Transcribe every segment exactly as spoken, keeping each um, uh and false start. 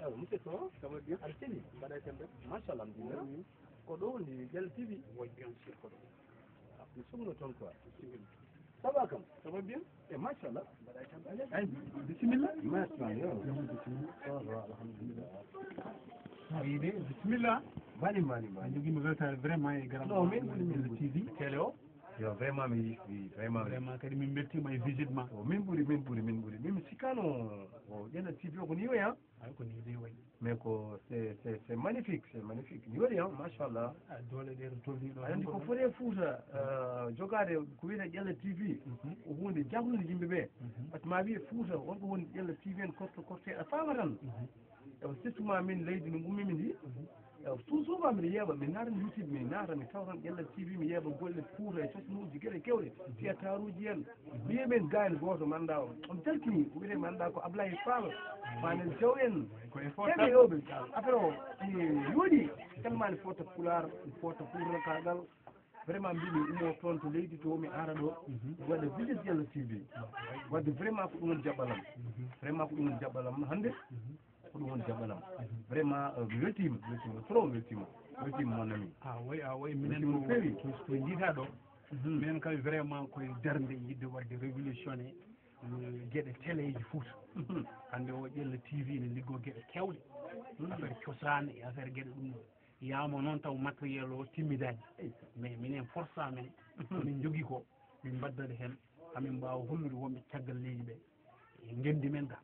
Ewa, monsieur Sow, ça va bien? Aɗa selli? Mbaɗa e tembe? Machallah, alhamdulillah. Ko ɗo woni Diallo T V? Oui, bien sûr, ko ɗo. Ah, mi sumno toon quoi. Bisimilla. Ça va kam? Ça va bien? E machallah. Mbaɗa e tembe? Ay, bisimilla. Machallah, yo. Ça va, alhamdulillah. Ayde, bisimilla. Mbaɗi, mbaɗi, mbaɗi. Jogiima weltaare vraiment e garam. Non, min ɓuri, min ɓuri. T V. Télé o. Yo, vraiment, mi yiɗi, vraiment. Vraiment, kadi min mbeltiima e visite ma. O, min ɓuri, min ɓuri, min ɓuri. Min mi sikkaano o Diallo T V o ko ni wayi, ha? Ay, ko ni de wayi. Mais ko, c'est, c'est, c'est magnifique, c'est magnifique. Ni waɗi, hein, machallah. Ah, doole ɗe no tolni ɗo. Aɗa anndi ko foti e Fuuta, euh, jogaade ko wiyetee Diallo T V, mhm, ko huunde jaɓnunde yimɓe ɓe. Mhm. Par ce que ma wiye Fuuta, won ko woni Diallo T V en korto, korteeɗo faama tan. Mhm. Ewa, surtout ma min leydi no ngummi min ndi. Mhm. Ewa, tout souvent mbiɗa yeeɓa, mi naata YouTube, mi naata, mi tawa tan Diallo T V, mi yeeɓa golle Fuuta e cosmuuji geɗe kewɗe, théâtre uji en. Mi yeeɓi en gaayen gooto, mi anndaa o, on calkini, o wiyetee, mi anndaa ko Ablaye Fall, Fanel Diaw en. Ko e fort. Ɓe yewɓe, affaire o, ene yooɗi, tellement ne fota Pulaar, ne fota Fuuta kaagal. Vraiment, mbiimi ummo toon to leydi to, mi ara ɗo, mhm, mi waɗa visite Diallo T V. Wadde vraiment ko ɗum woni jaɓɓal am. Mhm. Vraiment ko ɗum woni jaɓɓal am hannde. Mhm. Ko ɗum woni jaɓɓal am. Vraiment, euh, mi weltiima, mi weltiima, trop weltiima. Weltiima, mon ami. Ah, oui, ah, oui, minen weltiima no feewi. Ko, ko, ko njiiɗaa ɗo. Mhm. Minen kadi vraiment koye darnde yiɗde waɗde révolutionné, euh, geɗe téléji Fuuta. Mhm. Hannde o Diallo T V ne liggoo geɗe keewɗe. Mhm. Affaire cosaan e affaire geɗe ɗum ɗo. Yaama noon taw matériel o timmidaani. Eyi. Mais minen force amen, ko min njogii ko, min mbaddata heen, hamin mbaawa hollude wonɓe caggal leydi ɓe e ngenndi men ka.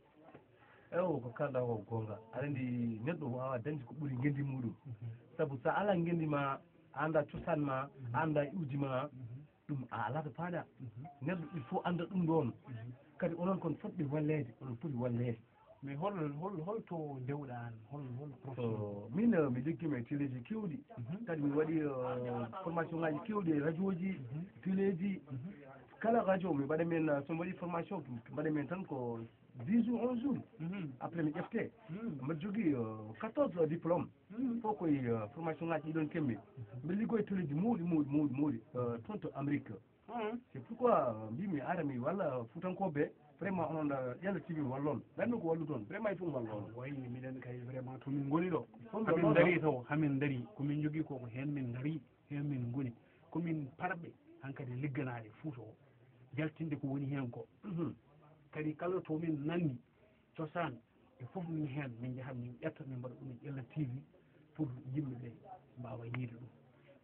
Ewo, ko kalɗaa ko goonga. Aɗa anndi neɗɗo waawaa dañde ko ɓuri ngenndi muuɗum. Mhm. Sabu so a alaa ngenndi ma, a anndaa cosaan ma, mhm, a anndaa iwdi ma, mhm, ɗum a alaa to paaɗaa. Mhm. Neɗɗo il faut annda ɗum ɗoon. Mhm. Kadi onon kon fotɓe walleede, onon poti walleede. Mais hol, hol, hol to ndewɗaa aan? Hol, hol profession? Min, eh, mi liggiima e teleeji keewɗi. Mhm. Kadi mi waɗi, eh, formation ngaaji keewɗi e rajooji, mhm, teleeji. Mhm. Kala rajo mi mbaɗa men, eh, so mi waɗi formation, mbaɗa men tan ko dix jours, onze jours. Mhm. Après mi ƴeftee. Mhm. Mbaɗa jogii, eh, quatorze diplôme. Mhm. Fof koye, eh, formation ngaaji ɗi ɗoon kemmi. Mhm. Mbiɗa liggoo e teleeji mawɗi, mawɗi, mawɗi, mawɗi, eh, toon to Amérique. Mhm. C'est pourquoi, euh, mbimi ara mi walla Fuutankooɓe, vraiment onon, euh, Diallo T V wallon. Ɗanno ko wallude on, vraiment il faut wallu on. Wayi miɗen kay vraiment to min ngoni ɗo. Hamin dari taw, hamin dari. Ko min njogii ko, ko heen min ngari, heen min ngoni. Ko min parɓe hankadi ligganaade Fuuta o, jaltinde ko woni heen ko. Mhm. Kadi kala to min nanni cosaan, e fof min heen, min njahat, min ƴetta, min mbaɗa ɗum e Diallo T V pour yimɓe ɓe mbaawa yiide ɗum.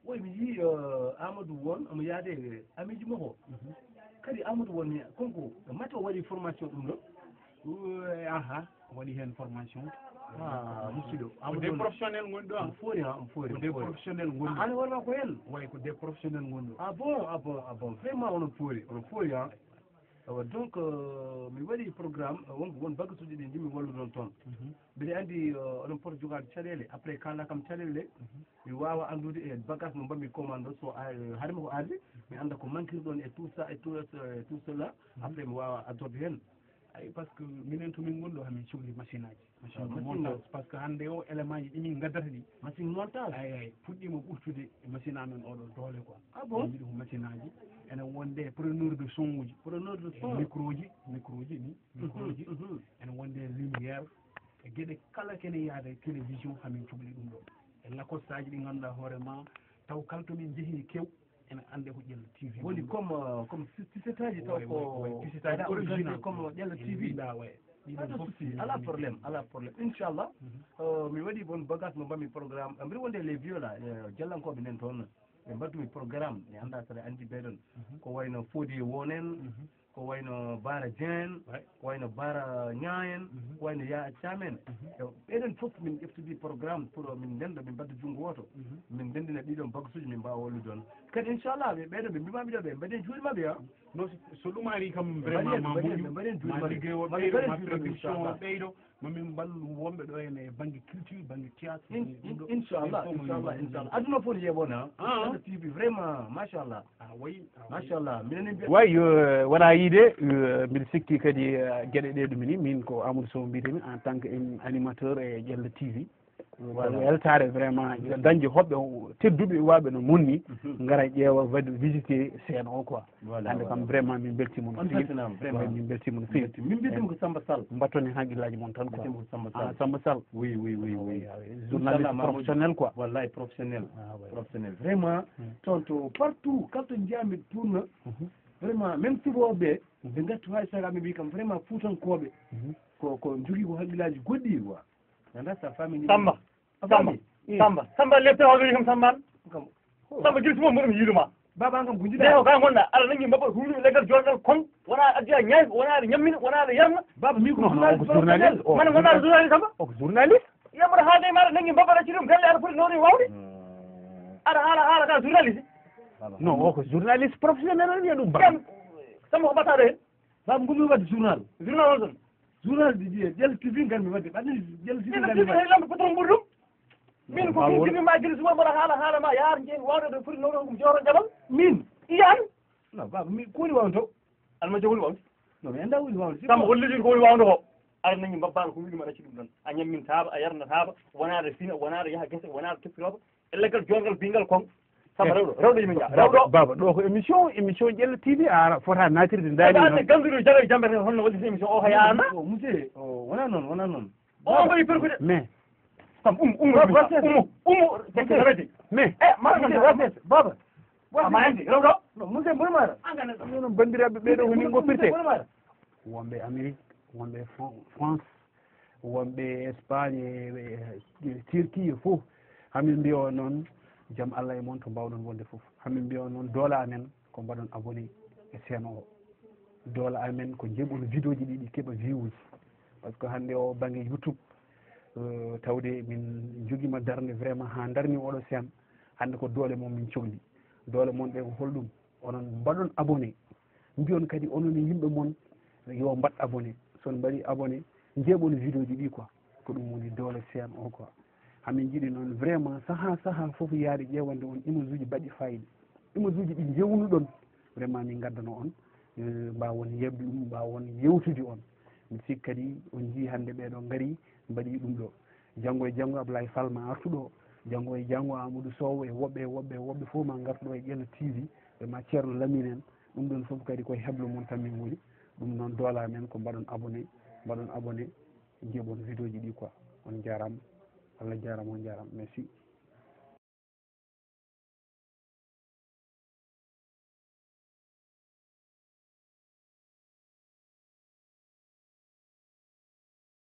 Oy, mi yii, eh, Amadou Won, omo yaade e amiiji makko. Mhm. Kadi Amadou Won, mi, kanko, mate o waɗi formation ɗum ɗo? Eh, aha, o waɗi heen formation. Ah, musidɗo. Ko des professionnels ngoni ɗo, ah. Omo foori, ha, omo foori, omo foori. Ko des professionnels ngoni ɗo. An wona ko heen? Wayi ko des professionnels ngoni ɗo. Ah bon, ah bon, ah bon. Vraiment, onon poori, onon poori, ha. Awa, donc, euh, mi waɗi programme, euh, won, won bagasuuji ɗi njiɗmi wallude on toon. Mhm. Mbiɗa anndi, euh, oɗon poti jogaade caɗeele. Après, kaalɗaa kam caɗeele ɗe, mhm, mi waawa anndude e bagage mo mbaɗmi commande o, so a-, euh, haɗi mi ko arde, mi annda ko manquirɗon e tout ça, et tout, euh, tout cela. Mhm. Après, mi waawa addorde heen. Ay, par ce que minen to min ngoni ɗo, hamin cohli machine aji. Machine, ah, de machine montage, par ce que hannde o élément ji ɗi min ngaddata ɗi. Machine montage? Ay, ay, puɗɗiima ɓurtude e machine amen oɗo doole quoi. Ah bon? Min mbiɗi ko machine aji. Ene wonde preneur de son uji. Preneur de son. E micro ji, micro ji ni, mhm, micro ji. Mhm. Ene wonde lumière. E geɗe kala kene yaade télévision hamin cuɓli ɗum ɗo. E lacoste aji ɗi ngannduɗaa hoore ma, taw kala to min njehi kew, ene annde ko Diallo T V woni. Comme, euh, comme ti-, t-shirt aji taw ko, oui, oui, t-shirt aji original comme Diallo T V. Ene winda, oui. Pas de souci, ala problème, ala problème. Inchallah, mhm, euh, mi waɗi bon bagage mo mbaɗmi programme. Mbiɗa wonde les vieux là, euh, Diallo-nkooɓe nen toon. Ɓe mbaɗtumi programme, mi anndaa saɗa anndi ɓee ɗoon. Mhm. Ko wayno Fodé Won en, mhm, ko wayno Bara Dieng, ouais, ko wayno Bara Niang en, mhm, ko wayno Yaya Thiam en. Mhm. E ɓee ɗoon fof min ƴeftidi programme pour min ndennda, min mbaɗda junngo wooto. Mhm. Min ndenndina ɗii ɗoon bagasuuji, min mbaawa wallude on. Kadi inchallah, ɓe, ɓee ɗoon ɓe mbiimaami ɗo, ɓe mbaɗen juuɗe maɓɓe, ah. Non, so, so ɗum arii kam, vraiment, ma moƴƴu, ma liggey o ɓeydo, ma production o ɓeydo, ma min mballu wonɓe ɗo henne e bannge culture, bannge théâtre, in-, bannge ɗum ɗo. Inchallah, inchallah, inchallah. Aduna fof ne yeeɓoo na. Ah. T V, vraiment, machallah. Ah, wayi, ah, wayi. Machallah. Minen en mbiya- Wayi, euh, wona yiide, euh, mbiɗa sikki kadi, euh, geɗe ɗe ɗum ni, min ko Amadou Sow mbiyetemi en tant que animateur e Diallo T V. Voilà. Weltaare vraiment, dañde hoɓɓe tedduɓe iwaaɓe no monni, ngara ƴeewa, waɗa visité scène o quoi. Voilà, hannde kam vraiment min mbeltiima no feewi. Min mbeltiima no feewi. Min mbeltiima ko Samba Sall. Mbatton heen hakkillaaji mon tan quoi. Mbeltiima ko Samba Sall. Ah, Samba Sall. Oui, oui, oui, oui. Journaliste professionnel quoi. Wallahi professionnel. Ah, oui. Professionnel. Vraiment, toon to partout, kala to njiyaami tourna, vraiment, même subooɓe ɓe, ɓe ngartu hay saka ɓe mbi kam vraiment Fuutankooɓe ko, ko njogii ko hakkillaaji goɗɗi quoi. Nanda sa famille. Samba. Samba. Samba. Samba lepte o wi kam Samba. Samba jirti mo mo yiilu ma. Baba an kam gunji da. Ko ka gonda ala nangi mbaba hulu legal jorgal kon. Wana addiya nyaay, wana da nyammin, wana da yarna. Baba mi ko journaliste. Mana gonda journaliste Samba. O journaliste. Yamra ha dai mara nangi mbaba da cirum galle ar furi nori wawde. Ara hala hala ka journaliste. Non, o ko journaliste professionnel on wiya ɗum ba. Samba ko batade. Baba ngumi wadde journal. Journal on ton. Journal ɗi ɗi e Jal T V ngarmi wadde ɓanni Jal T V ngarmi wadde. Lamɓe patron ɓuri ɗum. Min ko min jimi ma jiri suba mbaɗa haala haala ma yaar jeen wawde ɗo foti nawɗo ɗum joro jabal. Min iyan. Non baba mi ko woni wawde to. Alma jogol wawde. Non mi anda woni wawde. Samba holliti ko woni wawde ko. Aɗa nangi mbabbano ko wiɗum aɗa acci ɗum ɗon a ñammintaaba a yarnataaba wonaade fina wonaade yaha gese wonaade toppitooba. E leggal jongal bingal kon. Samba rewɗo rewɗo yimɓe nja rewɗo. Baba ɗo ko émission émission ƴella T V a ara fota natirde dali. Ande ganduɗo jaga jambe tan honno waɗi émission o hay ana. Monsieur o wona noon wona noon. O ko perkude mais. Kam um um um um um. Mais e mara kan rafet baba. Ama ande rewɗo. Monsieur Boy Mara. Angana ɗum non bandiraɓe ɓeɗo ko ningo pirte. Wonɓe Amérique, wonɓe France, wonɓe Espagne, e Turquie e fof. Hamin mbiya on noon jam Allah e mon to mbawɗon wonde fof. Hamin mbiya on noon doole amen ko mbaɗon abonné e chaîne o. Doole amen ko njeɓon vidéo ji ɗi ɗi keɓa views. Parce que hannde o bangge YouTube, tawde min jogima darnde vraiment ha darni oɗo chaîne. Hannde ko doole mon min cohli. Doole mon ɗe ko holɗum? Onon mbaɗon abonné. Mbiyon kadi onon e yimɓe mon yo mbaɗ abonné. So on mbaɗi abonné, njeeɓon vidéo ji ɗi quoi. Ko ɗum woni doole chaîne o quoi. Hamin jiɗi noon vraiment saha saha fof yaade ƴeewande on image uji baɗɗi fayida. Image uji ɗi njewnuɗon vraiment min ngaddano on, mbawon yeɓde ɗum, mbawon yewtude on. Mi sikki kadi on njii hannde ɓeɗo ngari mbaɗi ɗum ɗo. Janngo e janngo Ablaye Fall ma artu ɗo. Janngo e janngo Amadou Sow e woɓɓe e woɓɓe e woɓɓe fof ma ngartu ɗo e Ƴella T V. Ɓe ma Ceerno Lamine en. Ɗum ɗon fof kadi koye heblo mon tan min ngoni. Ɗum noon dola men ko mbaɗon abonné, mbaɗon abonné, njeeɓon vidéo ji ɗi quoi. On njaaraama. Allah jaaraama, on njaaraama. Merci.